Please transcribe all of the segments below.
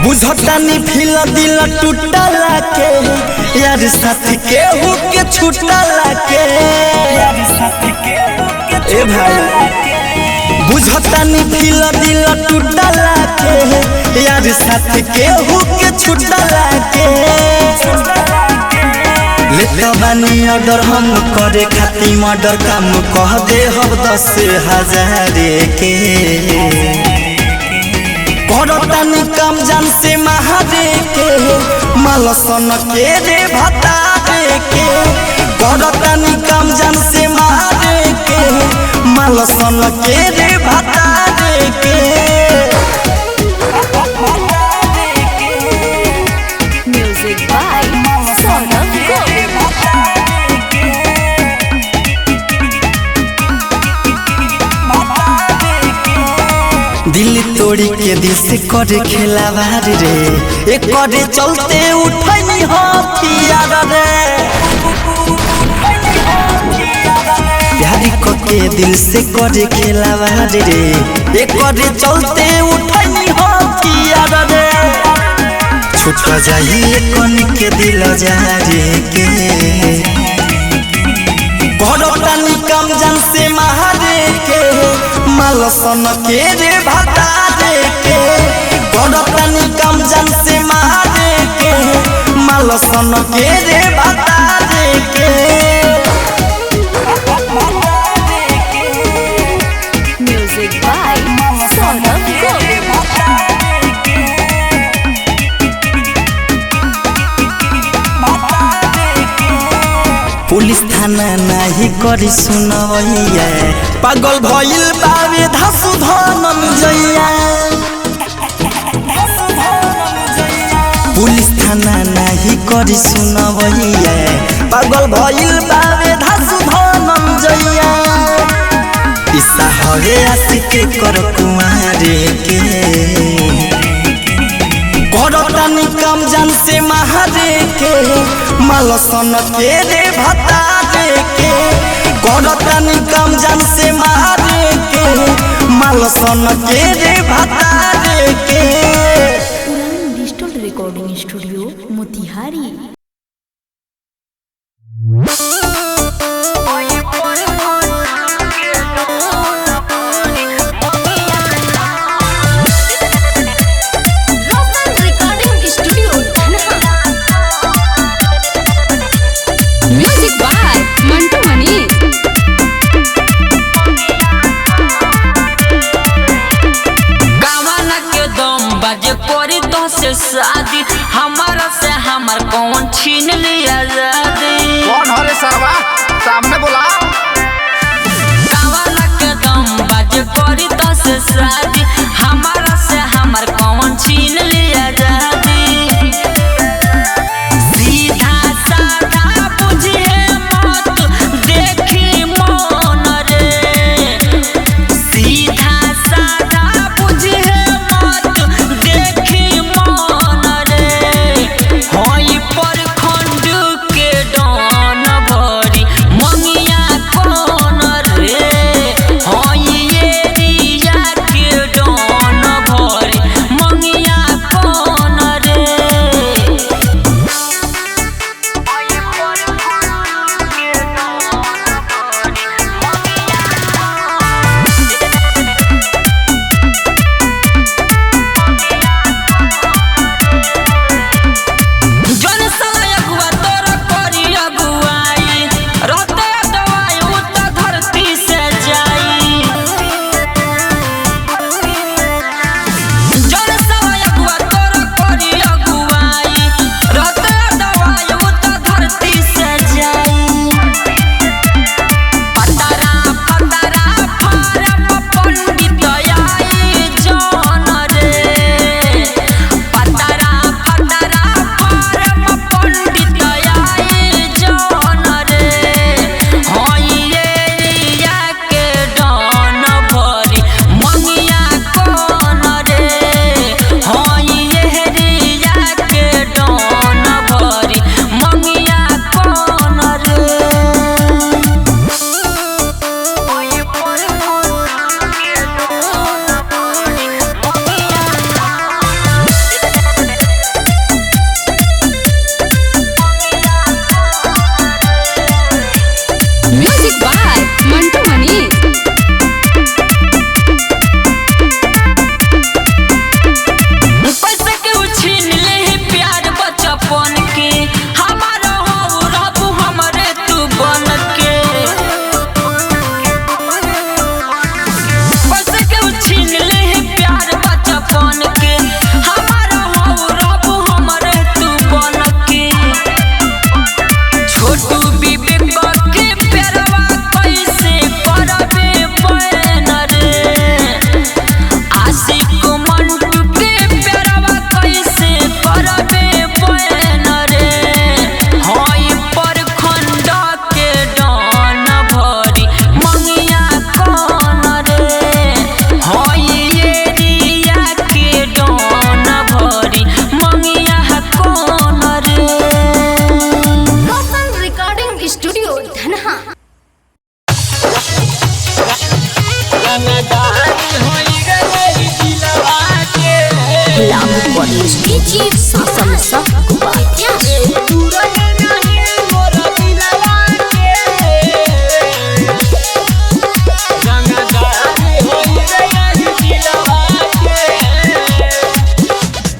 बुझतानी फिल दिल टूटला के यार साथ के हु के छूटला के। ए भाई बुझतानी फिल दिल टूटला के यार साथ के हु के छूटला के। लेत बानी ऑर्डर हम करे खाती मर्डर काम कह दे हम 10,000 के। करतानी कम जान से महारे के मालसन के रे भतारे के। करतानी कम जान से महारे के मालसन के रे भतारे के। Music by Saurav Govind. दिल तोड़ी के दिल से करे खेलावार रे ए करे चलते उठनी हथियार रे। प्यार के दिल से करे खेलावार रे ए करे चलते उठनी हथियार रे। छूट जाई कन के दिल जारे के। करतानी कम जान से महारे के मालसन के रे भतारे के। करतानी कम जान से महारे के मालसन के रे भतारे के। Music by Saurav Govind. Police थाना नाही करी सुनवैया पागल भइल बावे धासु धनम जैया। पुलिस थाना नाही करी सुनवैया पागल भइल बावे धासु धनम जैया। ईसा हवे आशिक कर कुंवारे के। करतानी कम जान से महारे के मालसन के रे भतारे के। करतानी कम जान से महारे के मालसन के रे भतारे के। Udan digital recording studio Motihari. Roshan recording studio music by Mantu Mani. गावाना के दम बाजे करी तो से शादी हमारा से हमार कौन छीन लिया आजादी। कौन हरे सरवा सामने बोला। गावाना के दम बाजे करी तो से शादी हमारा से हमार कौन छीन लिया आजादी। सीधा साधा बुझिए मत देखी मौन रे। सीधा साधा बुझिए मत देखी मौन रे। होई परखंड के डन भरी मंगिया कौन रे। होई एरिया के Sinha. Gulab recording studio Sasamsa Gopal.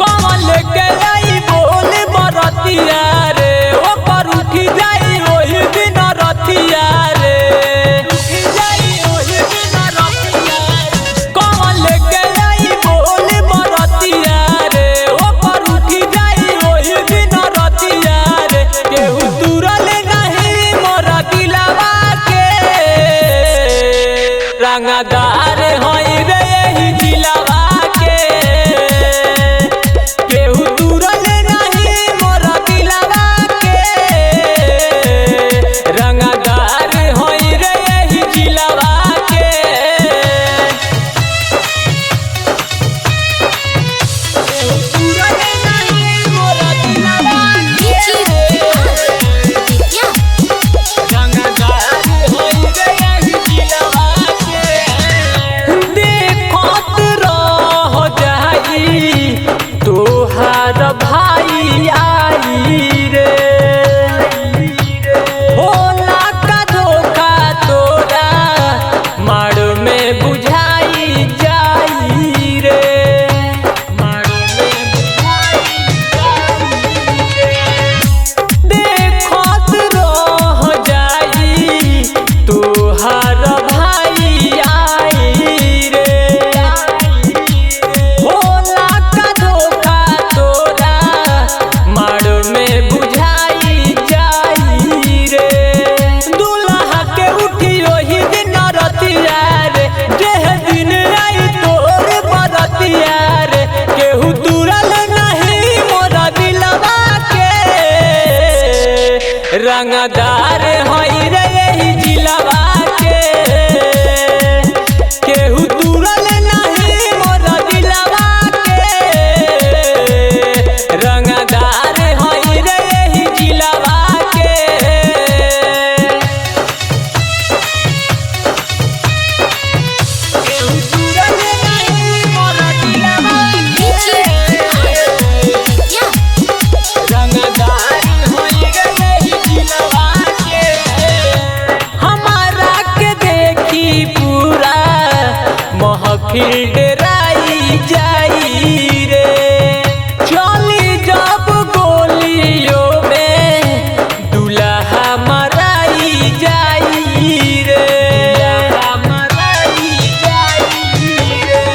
कमल के आई बोल बरतिया रे, ओकर उठी जाई ओही दिन रतिया रे। उठी जाई ओही दिन रतिया रे। कमल के आई बोल बरतिया रे, ओकर उठी जाई ओही दिन रतिया रे। केहू तुरल नहीं मोर दिलवा के, रंगदार होई रे एही जिलवा के। केहू तुरल नहीं मोर दिलवा के, रंगदार होई रे एही जिलवा के। केहू तुरल नहीं मोर दिलवा के, रंगदार होई रे एही जिलवा के। देखत रह जाई तोहार भाई आई रे, होला का धोखा तोरा माड़ में बुझाई जाई रे, माड़ में बुझाई जाई रे। देखत रह जाई तोहार भाई आई रे, होला का धोखा तोरा माड़ में बुझाई जाई रे। दुल्हा के उठी ओही दिन रतिया रे, जेह दिन आई तोर बरतिया रे। केहू तुरल नहीं मोर दिलवा के, रंगदार होई रे एही जिलवा के। केहू तुरल नहीं मोर दिलवा के, रंगदार होई रे एही जिलवा के। केहू तुरल नहीं मोर दिलवा के, रंगदार होई रे एही जिलवा के। हमारा के देखी पूरा महफिल डराई जाई रे, चली जब गोलियों में दुल्हा मराई जाई रे, मराई जाई रे।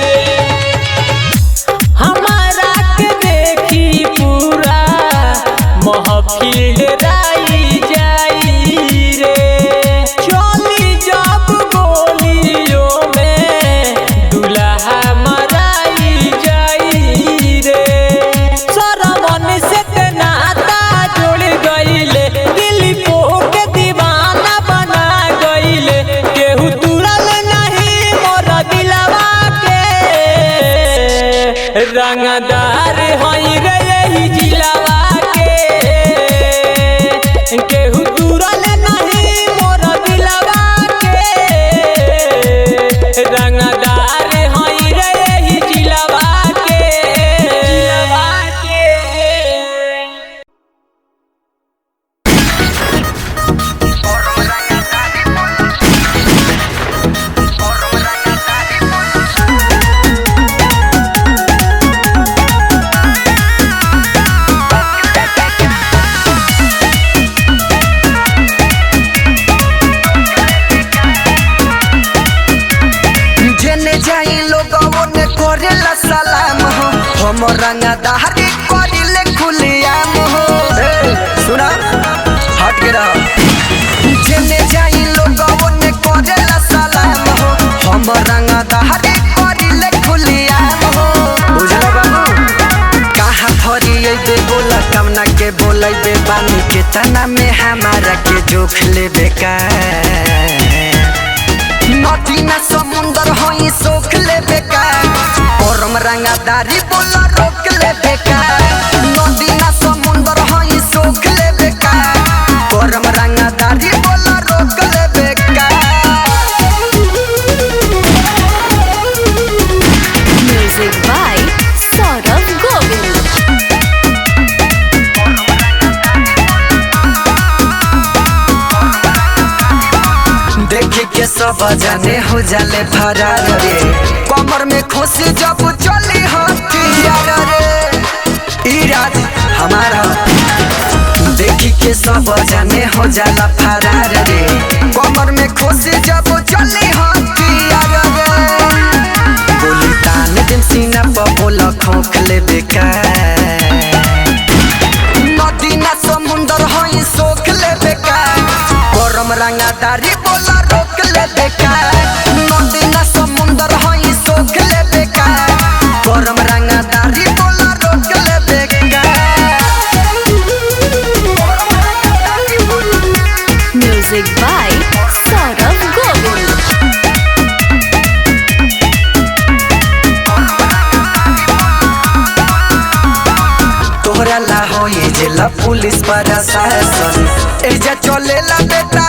हमारा के देखी पूरा महफिल डराई जाई रे, चली जब गोलियों में दुल्हा मराई जाई रे। सरवन से ते नाता जोड़ गईले, दिल के दीवाना बना गईले। केहू तुरल नहीं मोर दिलवा के, रंगदार होई रे एही जिलवा के। केहू तुरल नहीं मोर दिलवा के, रंगदार होई रे एही जिलवा के, जिलवा के। जेने जाई लोग ओने करेला सलाम हो, हम रंगदारी करिले खुलियाम हो। ए सुना, हट के रहो। जेने जाई लोग ओने करेला सलाम हो, हम रंगदारी करिले खुलियाम हो। बुझला बाबू कहाँ फरी अइबे बोला, कमना के बोलैबे बानी के तना में हमारा के जोख लेबे का। नदी ना समुंदर हई सोख लेबे का, परम रंगदारी बोला रोक लेबे का। नदी ना समुंदर हई सोख लेबे का, परम रंगदारी बोला रोक देख के सब जाने हो जाले फरार रे। कमर में खुशी जब चली हथियार रे। ई राज हमारा देख के सब जाने हो जाला फरार रे। कमर में खुशी जब चली हथियार रे। गोली तान दिन सीना पर बोला खोख ले बेकार। नदी ना समुंदर हई सोख ले बेकार। गरम रंगादारी बोला रोक ले बेकार। नदी ना समुंदर हई सोख ले बेकार। गरम रंगादारी बोला रोक ले बेकार। Music by Saurabh Govil. तोहरा ला होई जिला पुलिस प्रशासन। एजा चलेला बेटा।